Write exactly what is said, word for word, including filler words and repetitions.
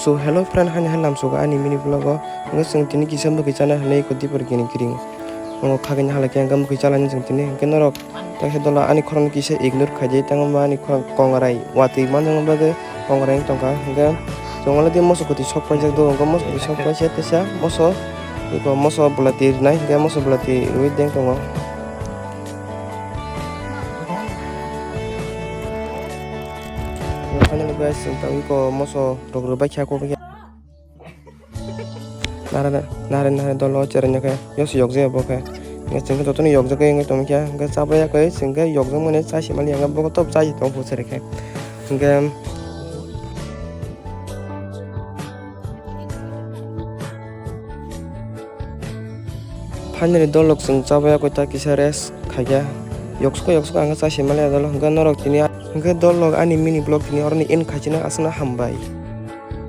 So hello friend, hani hai lamsogo ani mini vlog o. Hwnkhe chwng tini kisa mwkhwi chana hinwi eko dipor gini kiring. Omo khagini hala khe hwnkhe mwkhwi chalaini chwng tini. Hwnkhe norok takhe dola ani khorang kisa ignore khaidi, tamo ani khorang kongrai watwi manjakma bagwi kongrai wng tongkha. Hwnkhe chwng already moso kwtwi sok paijak do, hwnkhe moso kwtwi sok paisa teisa moso eko moso bwlati rwnai, hwnkhe moso bwlati rwui deng tongo. Finally guys, chwng tabuk eko moso rok rwbai kha, kok nare nare nare dolo cherengya khe yos yokjaya bo khe. Hwnkhe chwng khe jotono yokjagwi wngwi tongkha, hwnkhe chabaya khe chwng khe yokjakmani chasi mali, hwnkhe bo khe tob chasi tong phu sere khe. Hwnkhe finally dolok chwng chabaya khe ta kisa rest khaikha. Yoksuka yoksuka ang khe chasi mali dolo, hwnkhe norok tini, hwnkhe dolok ani mini vlog tini oroni end khaisina, aswkno hambai.